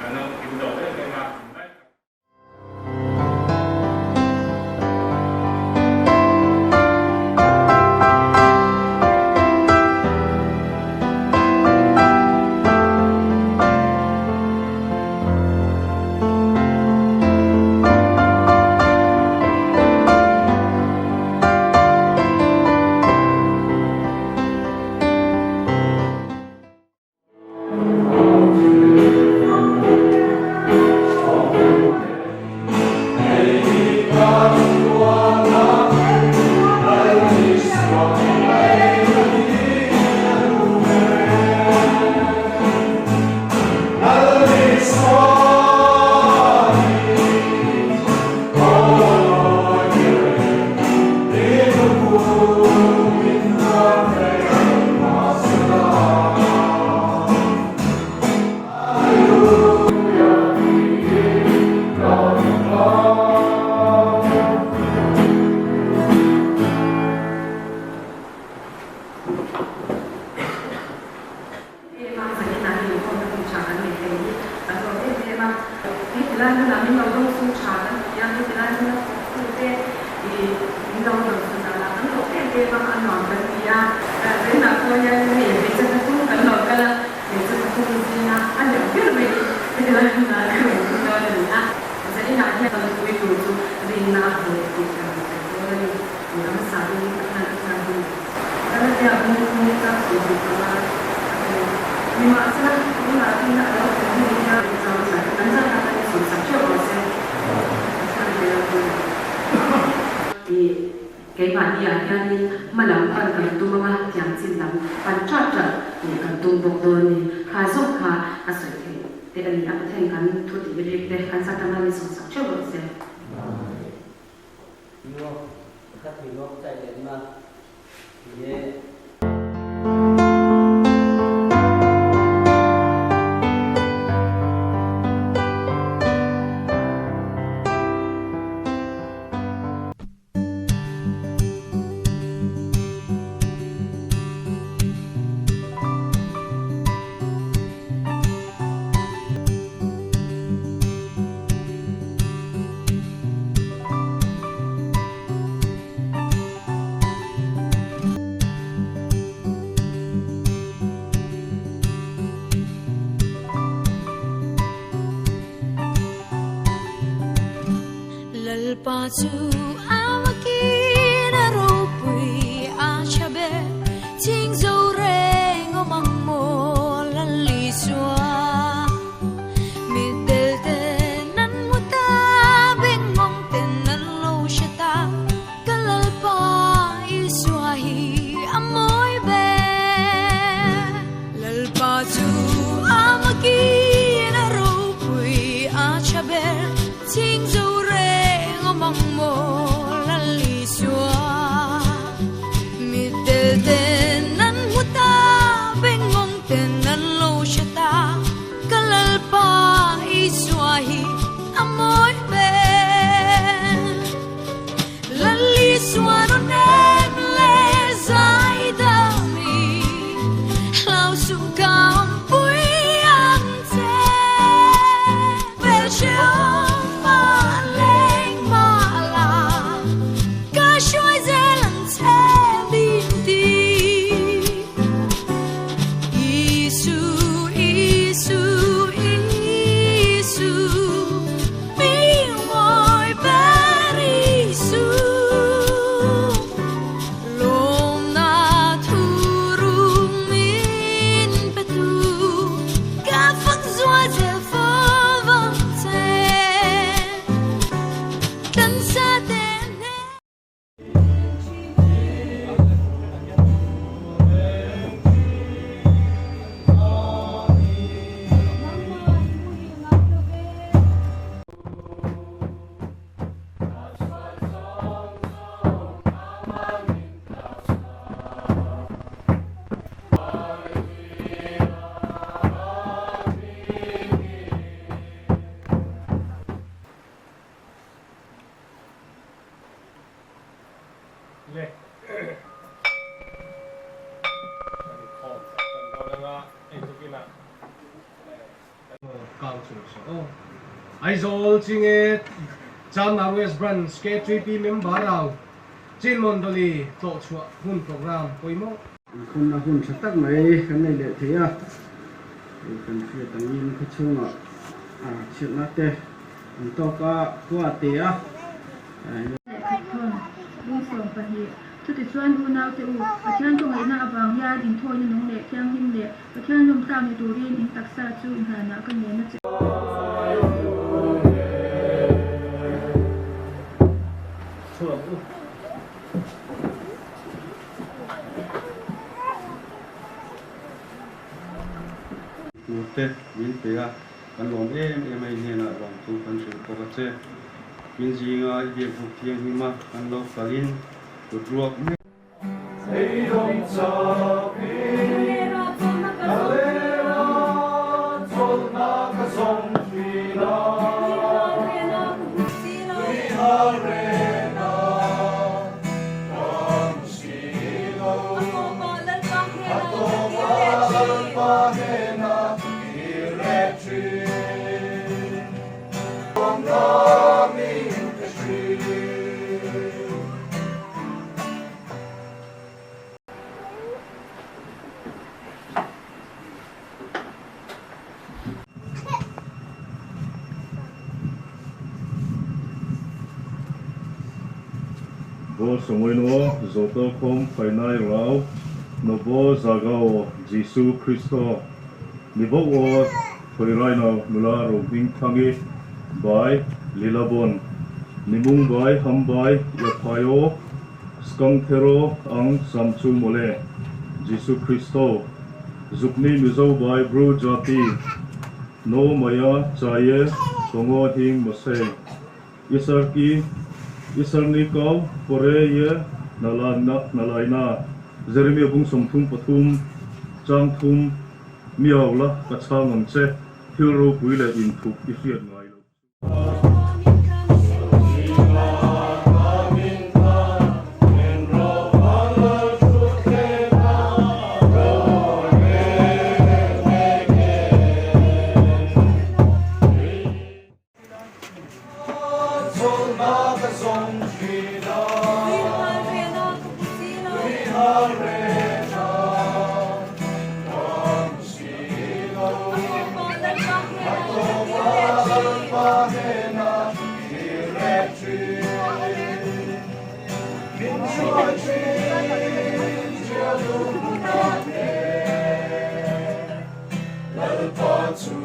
Kan lo kim lo em em a. Em a, zanin ah hian inkhawmna hun tha kan nei thei hi kan lawm em em a. Heti lai hmunah min lo dawng sung tha kan ti a, heti lai hmuna thawktute ih min lo dawng sung danah kan lawm em em a, a nuam kan ti a. Zaninah pawh hian hei hmeichhe pathum kan lo kal a, hmeichhe pathum zinga a liam ber mai hi heti lai hmunah kan rawn thu dawn a ni a. Zaninah hian kan pui tur chu rinna a hmu tih kan sawi dawn a ni. Ram hmasa in Pathian a chuan hi Galatia bung tlak 15 a ti. Nimahsela, tunah rinna a lo thlen hun hian chau zat kan zat a kan insawisak theuh rawh se. Pathian ve lo pawh ni. Ih, keimahni ah hianin hma lam pan kan tum anga tiang chin lam pan chat chat nih kan tum bawk dawn ni. Kha zawk kha a sawi theih te a ni a, Pathian kan thu tih rik te kan zat anga insawisak theuh rawh se. Lalpa chu a makin a ropui a tha ber ching zo reng awm ang maw Lal Isua. Mitdel ten an hmu ta, bengmawng ten an lo hre ta, ka Lalpa Isua hi a mawi ber. Lalpa chu a makin a ropui a tha ber, ching zo reng awm ang maw Lal. Kang chu se aw. Aizawl Chinge Chanmar West Branch K3P member rau Chin Mondoli tlawh chhuah hun programme pawimawh. Inkhawmna hun tha tak mai kan nei leh thei a, hei kan hriat angin khawchhungah chhiatna te an tawk a, khua a te a. Lehkhathawn, Bung 12. Chutichuan unaute u, Pathian kawngaihna avang hian inthawina nung leh thianghlim leh Pathian lawmtlak ni turin in taksa chu inhlanah ka ngen a che. Turte min pe a, kan lawm em em a i hnenah lawmthu kan hrilh bawk a che. Min zinga i biakbuk thianghlim a kan lo kalin kut ruak mek. Bo Samoino Zoto Khom Phainai Rau Nobo Zagao Jisu Kristo Ni Bo Aw Thoiraino Nula Rohming Thangi Bai Lilabon Nimung Bai Ham Bai Yaphaio Skangthero Ang Sam Chu Mawle Jisu Kristo Zukni Mizo Bai Bru Jati No Maya Chaye Tongo Hing Mose Isarki Isarni Kau Pore Ye Nalaina Jeremia Bung 33 Chang thum Miau la ka chhang ang che thil ropui leh inthup i hriat ngai loh chu.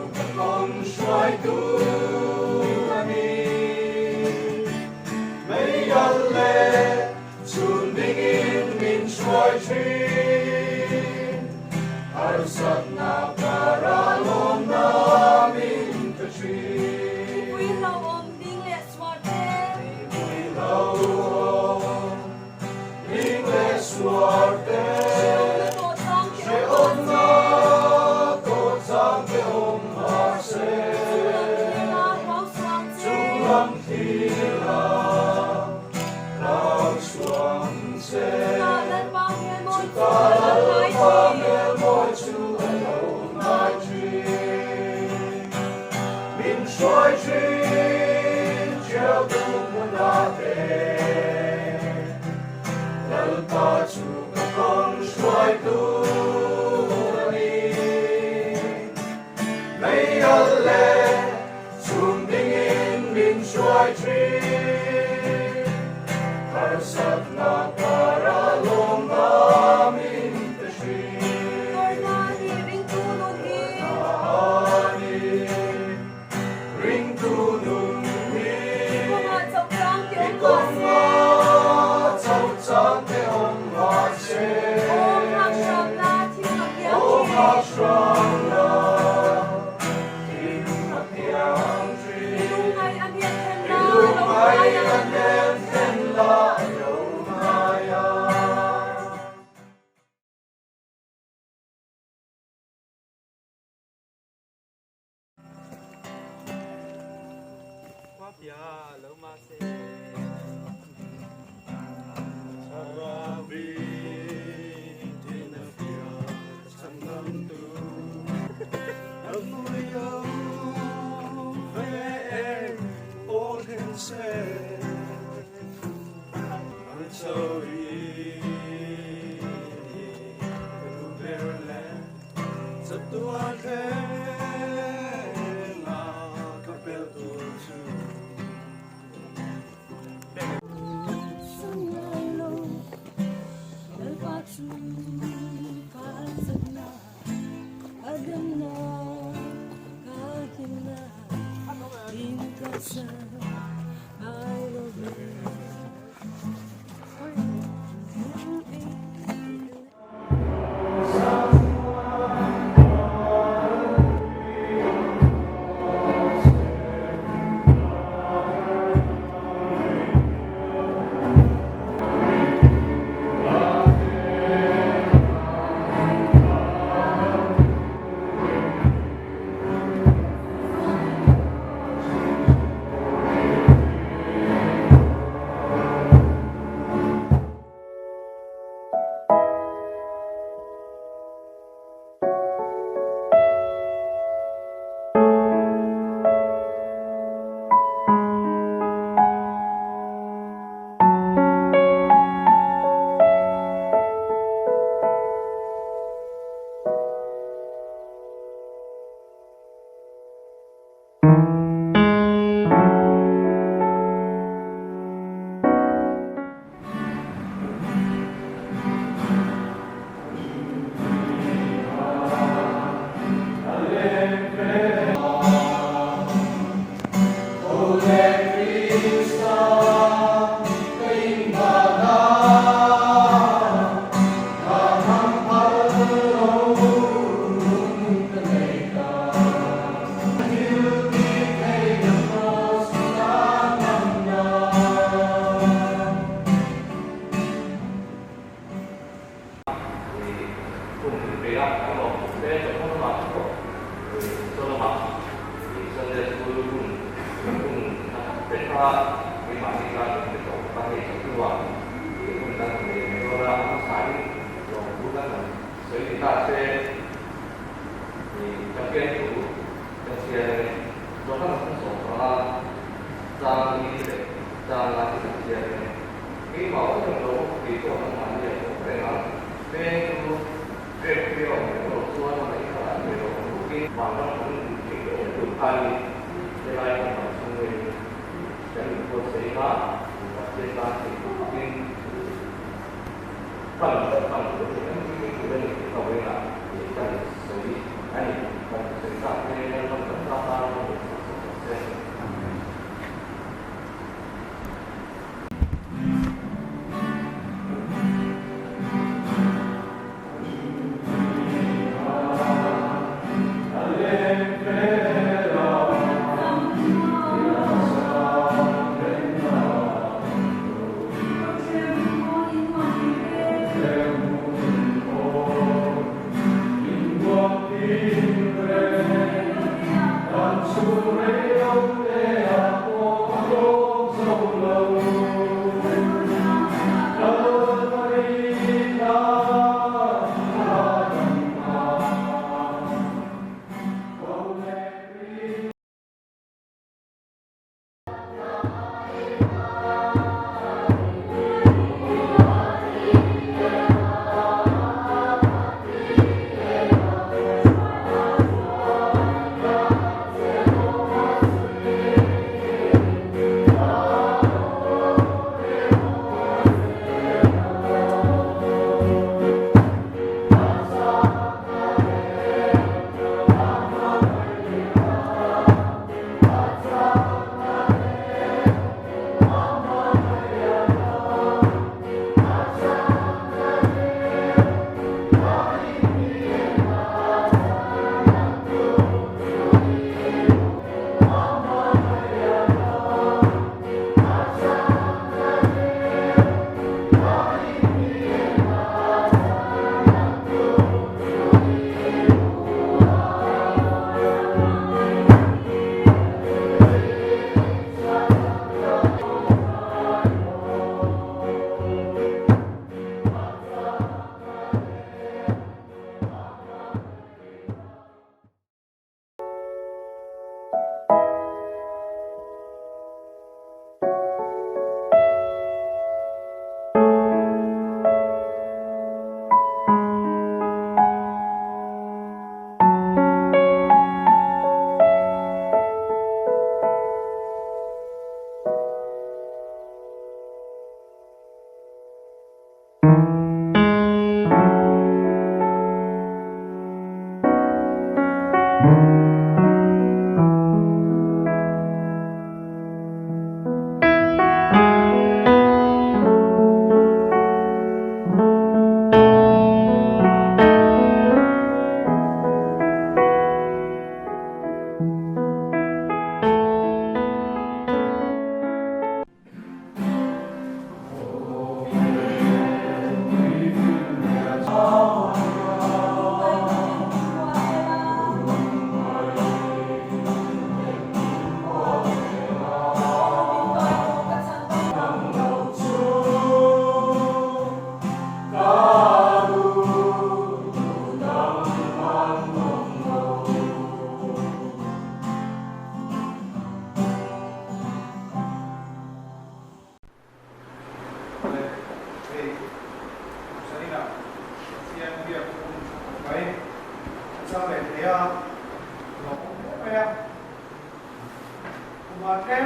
Hma tlem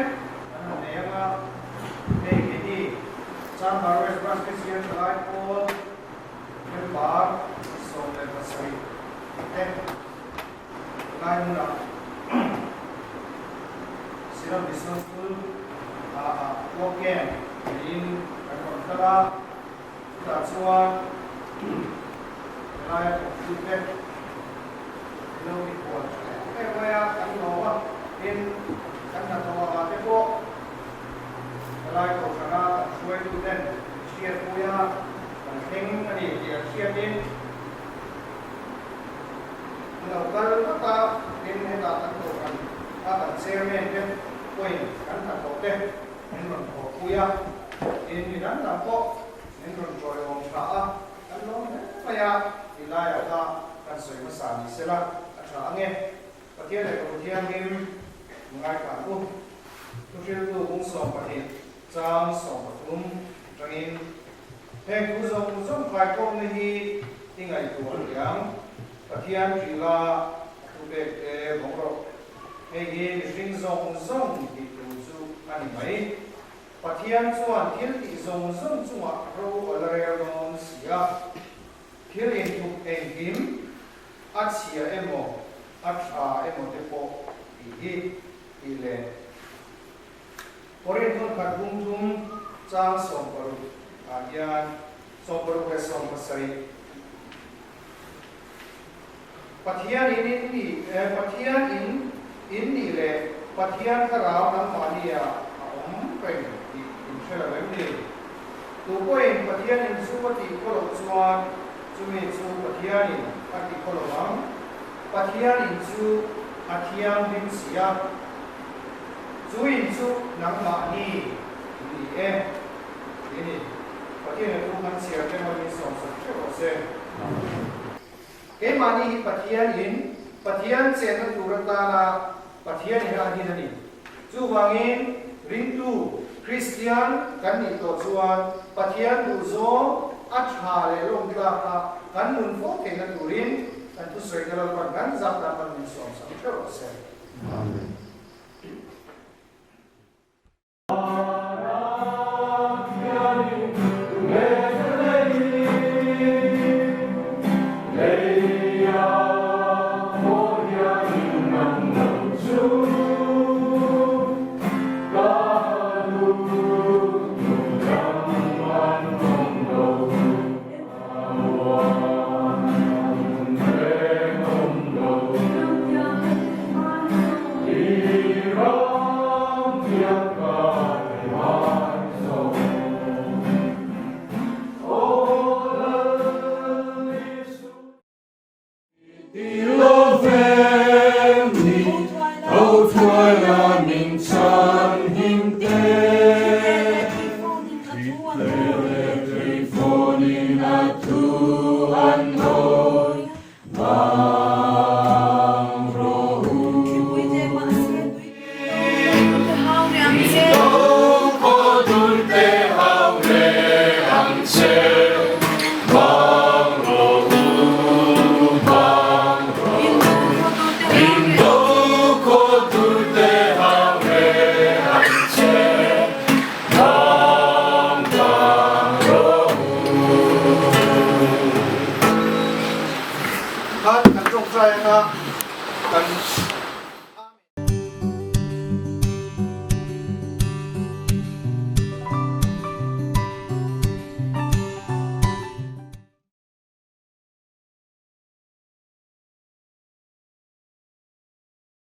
kan han nei anga, hei keini Chanmar West Branch Christian Thalai Pawl member 17 te lai hmunah Siram Mission School ah work camp neiin kan rawn kal a, chutah chuan helaia thawktute Lo inbual tha em em mai a, kan lawm a, tin, kan hnathawh angah te pawh helai kohhrana kan hruaitu ten min hriatpui a, kan thleng a ni tih an hriatin an lo kal vat a, tin, hetah kan kohhran a kan chairman te pawhin kan hnathawh te min rawn thawhpui a, tin, mi dang dang pawh min rawn tawiawm tha a. Kan lawm hle mai a, ti laiah kha kan sawi hmasa ni sela a tha ang e. Pathian leh Ka Thianghlim ngaithla ang u. Thuhriltu bung 12 chang 13 atangin heng thu zawng zawng thlaikhawmna hi i ngaihtuah a thiang. Pathian ṭihla a thupek te vawng rawh. Hei hi mihring zawng zawng tih tur chu a ni mai. Pathian chuan thil tih zawng zawng chungah ro a la rel dawn si a, thil inthup engkim a chhia emaw a tha emaw te pawh tih hi tih leh Korin thawnkhat bung thum chang 60 ah hian 60 leh 70 Pathian in in nih Pathian in in nih leh Pathian thlarau nangmahni ah a awm reng tih in hre lo em ni? Tu pawhin Pathian in chu a tih khaw loh chuan chumi chu Pathian in a ti khaw lo ang. Pathian in chu a thianghlim si a, chu in chu nangmahni in ni e tih a ni. Pathian a thu kan chhiar te mawlh min sawmsak hreuh rawh se. Keimahni hi Pathian in Pathian chenna tur atana Pathian in a din a ni. Chuvangin ringtu Kristian kan nih tawh chuan Pathian duhzawng a tha leh lawmtlak a kan nun fo theihna turin kan thusawina Lalpan kan zat tan man min sawmsak hreuh rawh se. Amen.